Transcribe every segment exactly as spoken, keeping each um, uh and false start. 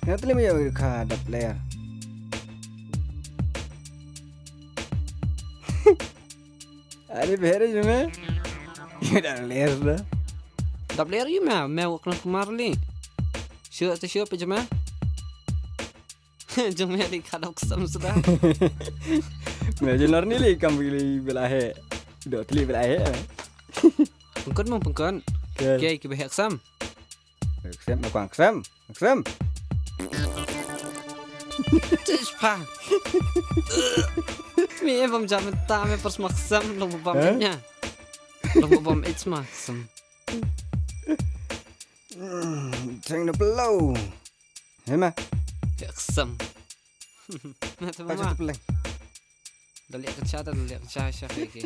Nga tli me ïa ka dap ler. Ani bhere jume. Ïa dap ler da. Dap ler ïa me, me wa kena kumar li. Shu te shu pe jume. Jong me li ka dap ksam suda. Me jenar ni li kam li bela he. Do tli bela he. Pengkon mo pengkon. Ke. Ke ki behek sam. Ksem, ma kwang ksem. Ksem. Tish pa. Mi e bam jam ta me pers ma ksem long bam nya. Long bam ich ma ksem. Teng na below. Hema. Ksem. Na ta ma. Dal yak cha, dal yak cha sha ke.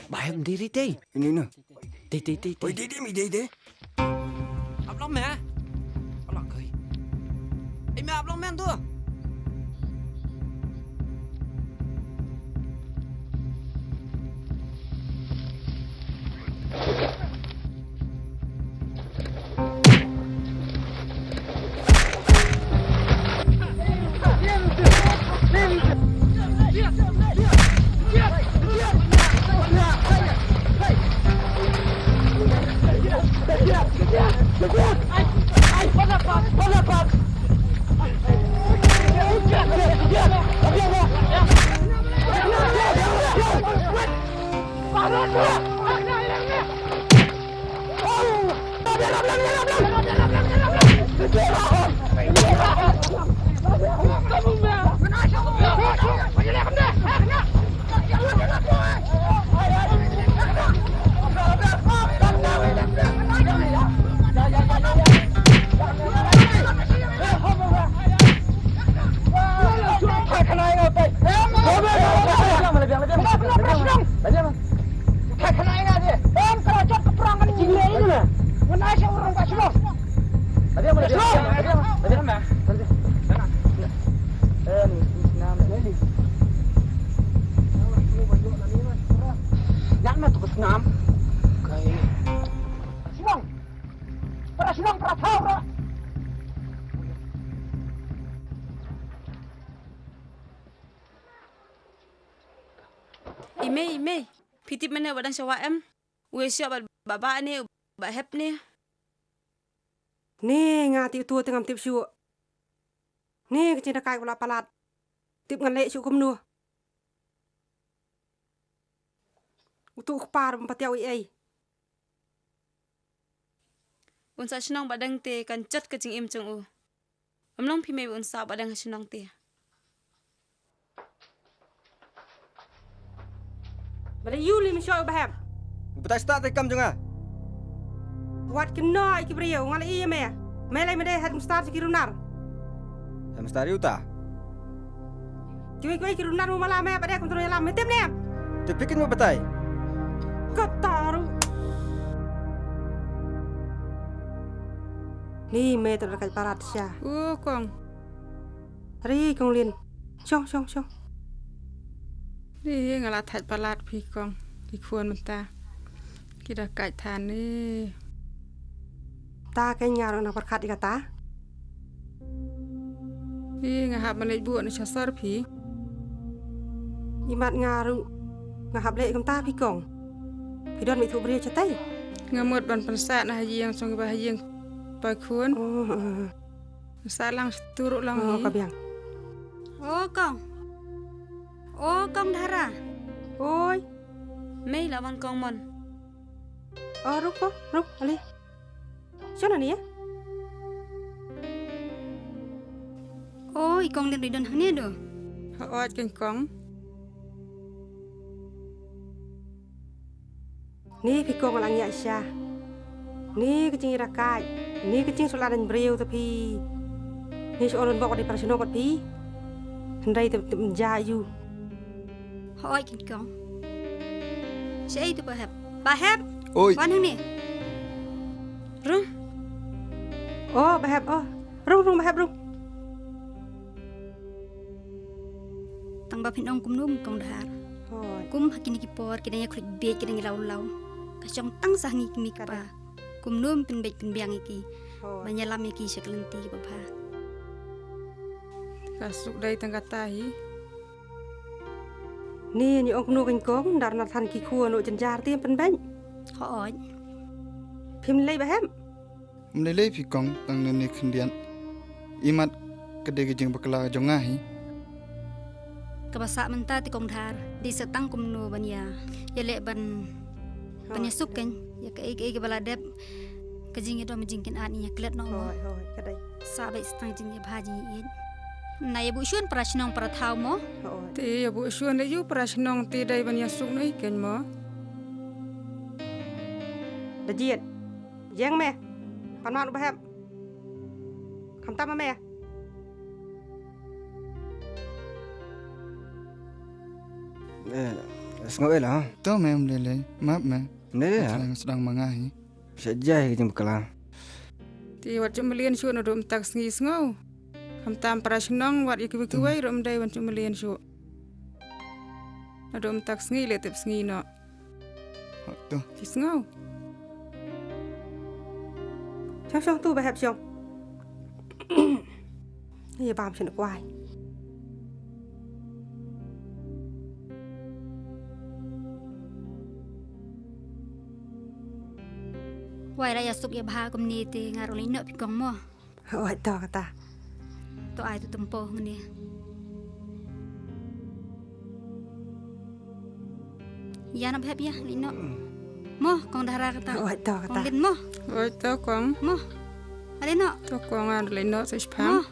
Ba hem dei dei dei. Ini na. Dei dei dei. Oi dei dei mi dei dei. Ap long me. Ap long kai. Ei me ap long me tu. I mei, i mei. Phi tip mane ba dang sha wah em? U Ïasyah bad ba, ba ne, ba hep ne. Ne nga tip tu te ngam tip shuh. Ne ka jingdakai ba la palat. Tip ngan leh shuh kumno. Utu u kpa ruh um pat ïoh ei ei. Un sah shnong ba dang te kan jot ka jingim jong u. Ym long phi mei ba un sah ba dang ha shnong te. Ba dei ïu li mynshuwa u Bah Hep. U batai stad te kam jong nga. Wat kynnoh ïa ki briew, nga la ïa me. Me lei me dei head master jong ki runar. Head master ïa uta. Kiwei kiwei ki runar mo mala me ba dei kumta ruh ïalam me tip ne em. Te phi kin mo batai. Kata ruh. Ni me te da kait palat sha. U kong. Ri kong Lin. Shong shong shong. Ri nga la thait palat phi kong. Ki khun mynta. Ki da kait than ni. Ta ka nga ruh nang pyrkhat ïa kata. Ri nga hap ban leit buh na sha sor phi. Imat nga ruh nga hap leit kumta phi kong. Phi don mih thuh briew shatai. Nga mut ban pynsah na ha ïing song ba ha ïing pa khun. Oh, oh, oh. Sa lang sturuk lang. Oh, hi. Ka biang. Oh, kong. Oh, kong Dhara. Oi. Mei la wan kong mon. Oh, ruk ko, ruk, ali. Shona ni ya? Oh, i kong Lin ri don hangne do. Ha ot kong kong. Ni phi kong lang ïa sha. Ni ka jingïarakai. Ni ka jingsuk lad briew ta phi. Ni shu ong bok dei para shnong pat phi. Hynrei te, te ja ïu. Hoi kin kong. Sha ei tu Bah Hep. Bah Hep. Oi. Wan hangne. Rung. Oh, Bah Hep, oh. Rung, rung, Bah Hep, rung. Tang ba phin ong kumno kong Dhar. Hoi. Kum ha kine ki por ki dang ïa khruid beit ki dang ïa law law. Ka shong tang sa ha ngi ki mei ki pa. Kumno pynbeit pynbiang ïa ki. Hooid. Ban ïalam ïa ki sha ki lynti kiba bha. Ka suk dei tang kata hi. Ni ni ong kumno kong, dar na than ki khun u jynjar te pynbeit. Hooid. Phim lei ba hep. Ym lei lei phi kong tang ne ne khyndiat. Imat ka dei ka jingbakla jong nga hi. Kaba sah mynta te kong Dhar, dei sa tang kumno ban ïa, ïa leh ban, ban ïa suk keiñ, ïa kaei kaei kaba la dep, ka jingïadom jingkynad ïa klet noh mo. Hooid, hooid, ka dei. Sa beit sa tang jingïabha jingïeit. Na ïa buh shun para shnong para thaw mo. Hooid. Te ïa buh shun lei ïa para shnong te dei ban ïa suk noh keiñ mo. Da jied. Jeng me. Pan wan u ba hep. Khamtam ma me. Eh, sngew ela. To me ym lei lei. Map me. Ym lei lei. Sdang ma nga hi. Sha jai ka jingbakla. Te wat ju mlien shuh naduh mynta ka sngi sngew. Khamtam para shnong wat ïa kiwei kiwei ruh ym dei ban ju mlien shuh. Naduh mynta ka sngi leh tip sngi noh. Hooid to. Phi sngew. Shong shong to ba hep shong. Ïa bam shen kwai. Wai la ïa suk ïa bha kumne te nga ruh leit noh phi kong mo. Hooid to kata. To ai to tympo ngane. Ïa na bhep ïa leit noh. Mo kong Dahra kata. Hooid to kata. Kong Lin mo. Hooid to kong. Mo. Ale noh. To kong an leit noh sa shpang. Mo.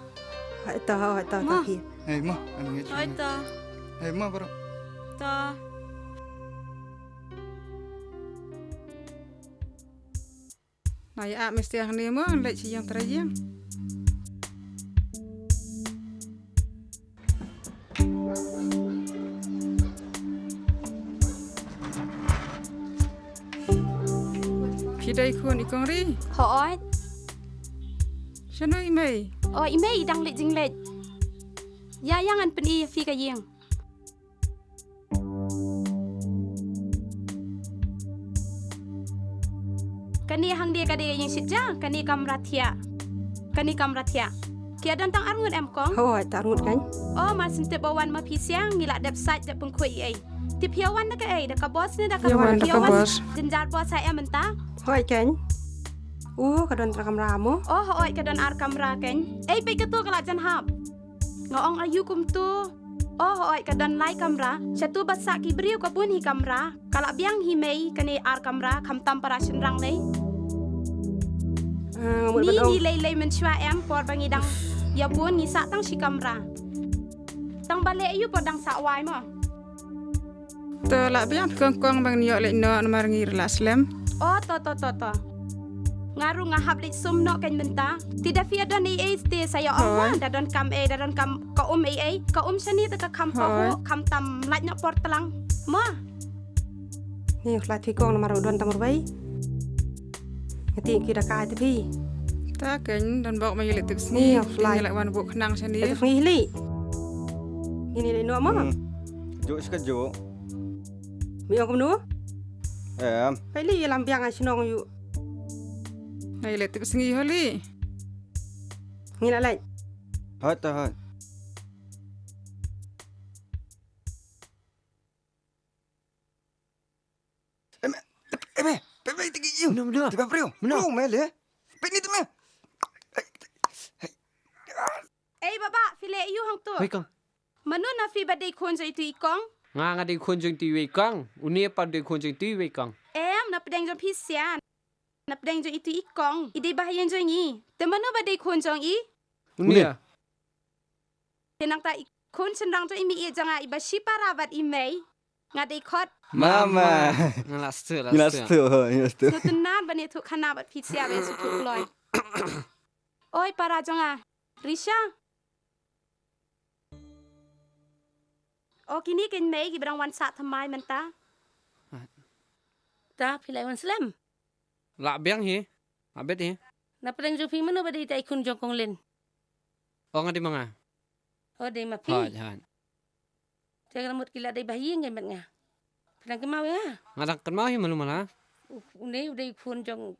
Hooid to hooid to to phi. Hei mo an ngi. Hooid to. Hei mo bro. To. Na ïa ap mesti hangne mo, leit sha ïing trai ïing. Phi dei khun i kong Ri? Hooid. Shano i mei? Oh, i mei i dang leit jingleit. Ïa ïa ngan pyni ïa phi ka ïing. Kane hangne ka dei ka ïing shitia, kane kamra thiah. Kane kamra thiah. Ki ïa don tang arngut em kong? Hooid, tang arngut kan. Oh, mar shen tip ba wan ma phi sha ngi la dep sait dep pynkhuid ei ei. Te phi ïa wan da kaei, da ka bos ne da ka bos? Phi ïa wan da ka bos. Jynjar bos ha em mynta? Hooid kan. Oh, ka don tang kamra mo? Oh, hooid ka don ar kamra kan. Ei peit kato ka la jan hap. Nga ong aïu kumto. Oh hooid ka don lai kamra. Shatu ba sah ki briew ka bun hi kamra. Ka la biang hi mei kane ar kamra khamtam para shynrang lei. Ni ni lei lei mynshuwa em por ba ngi dang ïa bun ngi sah tang shi kamra. Tang ba leh aïu por dang sah wai mo. To lah biang phi kong kong ba ngin ïoh leit noh namar ngi la slem. Oh to to to to. Nga ruh nga hap leit sum noh kan mynta. Te da phi ïa don ei ei te sa ïa ong mo, da don kam ei, da don kam ka um ei ei. Ka um shane te ka kham pahuh, kham tam lait noh por tlang. Mo. Ni u khlad phi kong namar u don tam ruh wei. Nga tieng ki da kai te phi. Ta kan don bok ma ïa leit tip sngi. Ni u khlad. Ïa leit wan bok khnang shane. Leit tip sngi hi li. Ngin ïa leit noh mo. Ju shi ka ju. Mi ong kumno? Em. Pei li ïalam biang ha shnong ïu. Ngi leit tip sngi ho li. Ngi la leit. Hot to hot. Em, em, em, pei pei tiki ïu. Mano, mano? Tiba priu. Mano? Priu me le. Pei ni tu me. Ei baba, phi leh ïu hangto. Wei kong. Mano na phi ba dei khun jong itu i kong? Nga nga dei khun jong itu i wei kong. Une pat dei khun jong itu i wei kong. Em, na pdeng jong phi sian. Na pdeng jong itu i kong. I dei ba ha ïing jong i. Te mano ba dei khun jong i? Une. Te nangta i khun shynrang jong i mei jong nga i ba shi para bad i mei. Nga dei khot. Mama. Nga la stu, la stu. Nga la stu, nga la stu. Nga tynat ban ïathuh khana bad phi sia ba ïathuh kloi. Oi para jong nga. Risha. O kine kein mei kiba dang wan sah thymmai mynta. Ta phi lai wan slem. Lah biang hi. Lah bet hi. Na pdeng jong phi mano ba dei ta i khun jong kong Lin? O nga dei ma nga. O dei ma phi. Hot hot. Te ka la mut ki la dei ba ha ïing kein bad nga. Phi dang kynmaw ïa nga. Nga dang kynmaw hi malu mala. Une u dei khun jong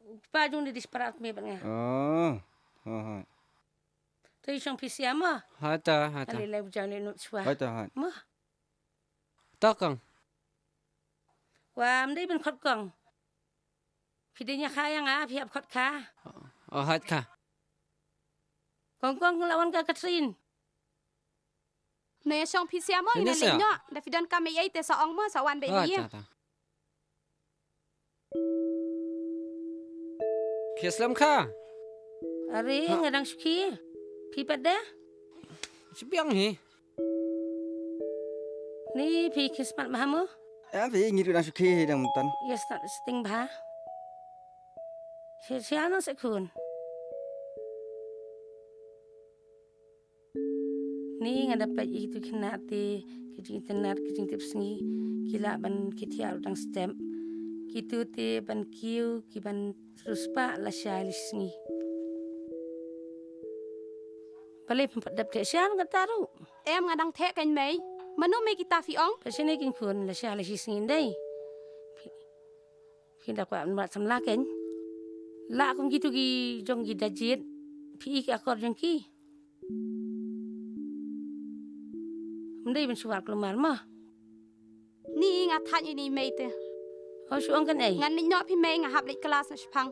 Kpa jong ni dei para me bad nga. Oh. Oh, hoi. To i shong phi sia mo. Hata, hata. Ale lai bujang le nuk chwa. Hata, hata. Mo. To kong. Wa, mdei ben khot kong. Phi dei nia kha ïa nga, phi hap khot kha. Oh, hata kha. Kong kong la wan ka Katrin. Ne shong phi sia mo, ina le nyok. Da phi don kam ei ei te sa ong mo, sa wan bad ïa. Phi slem kha? Are, nga dang shuki. Phi pat de? Shi biang hi. Ni phi kismat bha mo? Ya, phi ngi dang shuki hi dang myntan. Yes, tak sting bha. Shi shi ano se khun. Ni nga da peit ïa kitu ki khynnah te, ki jingtynat, ki jingtip sngi, ki lah ban ki thiah ruh dang step. Kitu te ban kiew, ki ban riewspah lashai lashisngi. Balei phim pat dep theh sha nga ta ruh? Em, nga dang theh kein mei. Mano mei kita phi ong? Pat shane kein khun lashai lashisngi ndei. Phi, phi da kwah ban mrad samla kein. Lah kum kitu ki jong ki da jied. Phi i ki akor jong ki. Mdei ban shuwa kulmar ma. Ni nga thait ïa ni mei te. Oh, shu ong kan ei. Ngan leit noh phi mei, nga hap leit klas na shipang.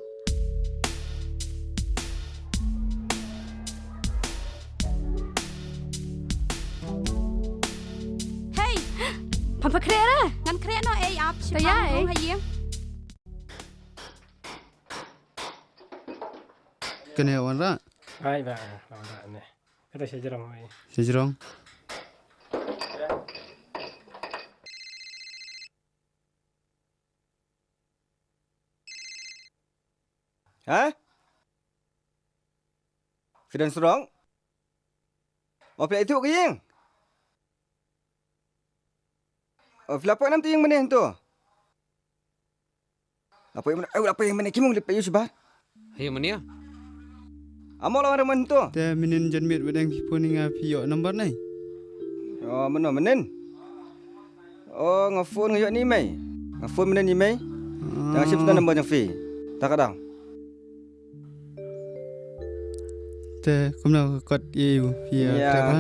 Hei! Pam pa khreh re? Ngan khreh noh ei ap shipang. Ong ha ïing. Kane wan ra? Ai ba, wan ra ne. Kata sha jrong ai. Sha jrong. Ha? Phi don srong? O phi la ithuh ka ïing? O phi la poi nam te ïing mane hynto? La poi mane, eh, la poi mane ki mong lip ayu sibar. Ayu mane ya? Amo la wan mane hynto. Te minin jan miet wedeng phi phone nga phi ïoh number nai. O mano minin. O nga phone nga ïoh ni mei. Nga phone minin ni mei. Tang shim sna number jong phi. Ta ka dang. Te kumno ka kot ïa u phi ïa trek ha?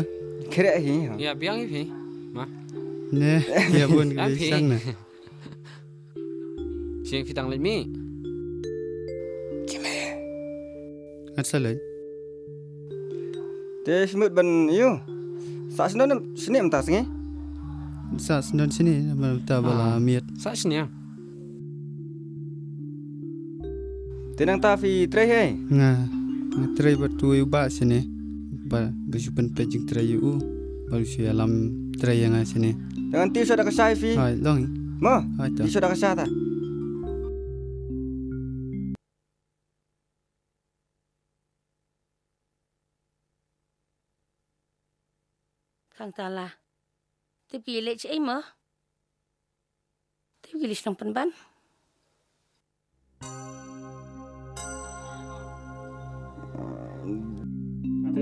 Khreh hi. Ïa biang hi phi. Ma. Ne, ïa bun ka biang na. Sing phi tang leit mih. Ngat sa leit. Te shmut ban ïu. Sa snon shini mynta sngi. Sa snon shini mynta ba la miet. Sa shini. Te nangta phi trei hi? Nga, nga trei bad tu ïu ba shini. Ba, ba shu pynpeit jingtrei ïa u. Ba shu ïalam trei ïa nga shini. Te ngan tip sha da ka sha ïa phi. Hai, long. Mo? Hai, to. Tip sha da ka sha ta. Khang ta la. Tip ki leh chi ei mo. Tip ki leh shnong pynban.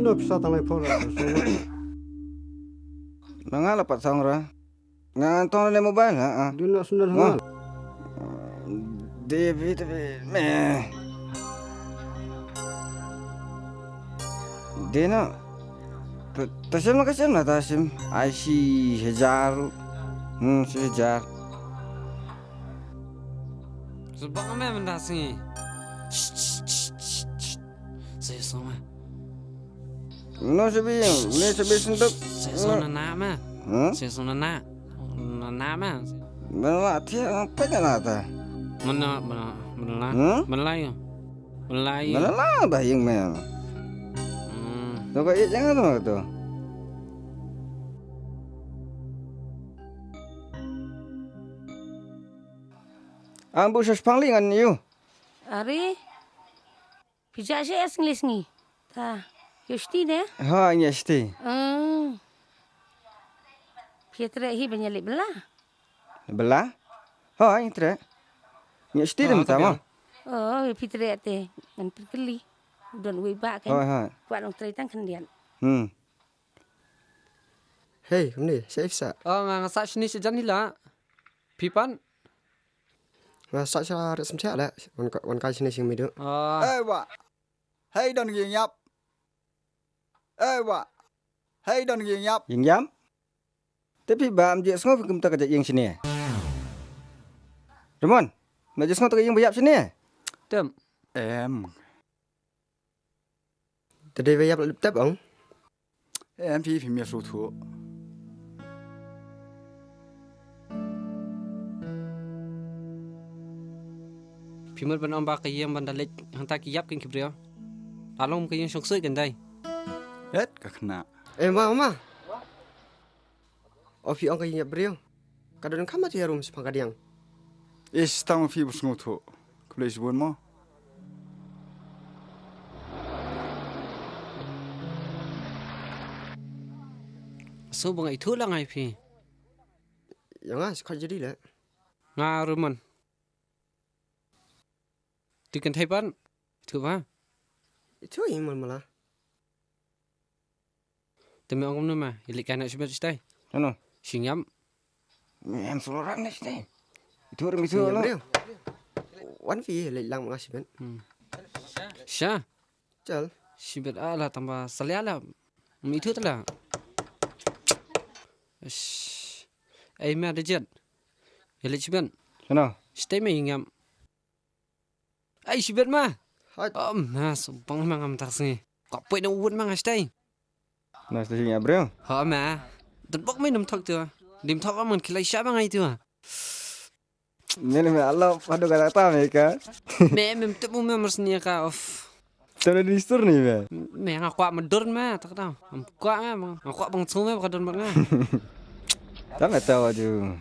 Ndo pisa tang lai phone ra. Na nga la pat thong ra. Nga ngan thong ne mobile ha. Dino sundal ha. Devi devi me. Dino. Tasim na kasim na tasim. Ai shi hajar. Hmm, shi hajar. Sebab me mendah sini. Saya sama. No sebi, ni sebi sentuk. Saya sama nana ma. Hmm? Saya sama nana. Nana ma. Mana ti apa je nata? Mana mana mana. Hmm? Mana lain. Mana lain. Mana lah dah yang mana? Hmm. Tu kau iya jangan tu tu. Ang bu sus pangling an you. Ari. Phi jah sha ïa sngi sngi. Ta. Ïoh shti ne? Ha, ïoh shti. Hmm. Phi treh hi ban ïaleh bela. Bela? Ha, ïoh treh. Ïoh shti. Ha, dem ta ma. Oh, phi treh te ngan pynkylli. Don wei ba kan. Ha, ha. Kwah long trei tang khyndiat. Hmm. Hei, kumne, sha ïa phi sah? Oh, nga nga sah shini sha jan hi la. Phi pan? Nga sa sha ret sem thiah le. Wan ka, wan ka shini shing midu. Ah. Eh, wa. Hei, don ki ïap. Eh, wa. Hei, don ki ïap. Ïing ïap? Te phi ba am je sngew phi kumta ka jait ïing shini. Ramon, ma je sngew ta ka ïing ba ïap shini. Tem. Em. Te dei ba ïap lip tep ong. Em phi phi miat shu thu. Phi mut ban ong ba ka ïing ban da leit hangta ki ïap kin ki briew. Along ka ïing shong sui kan dei. Et ka khna. Eh, ma, ma. O phi ong ka ïing ïap briew. Ka don kham ma ti harum shipang ka diang. Ish, tang phi bus ngu thu. Khublei shibun mo. So ba nga ithuh la ngai phi. Ïa nga, sa khat jadi la. Nga Ramon. Tu kan thai pan. Ithuh ba. Ithuh ïa mala mala. Te me ong kumno ma, ïa leit kai na shibit stai. Ano? Shing ïam. Em solo ram na stai. Ithuh ram ithuh lo. Wan phi leit lang ma nga shibit. Hmm. Sha. Chal. Shibit a la tang ba salia la. Me ithuh ta la. Ish. Ai ma da jet. Ïa leit shibit. Ano? Stai me ïing ïam. Ai shibit ma. Hait. Oh ma, so bang ma ngam tak sngi. Ka poi na wut ma nga stai. Na stai ïa briew. Ha ma. Dan bok me nam thok tu. Dim thok man khilai sha ma ngai tu. Mene me Allah padu kata ta me ka. Me me tu me mar sni ka of. Tole di sur ni me. Me nga kwah ma dur ma tak ta. Am kwah ma nga kwah bang chu me ka dur ma nga. Tang ta waju.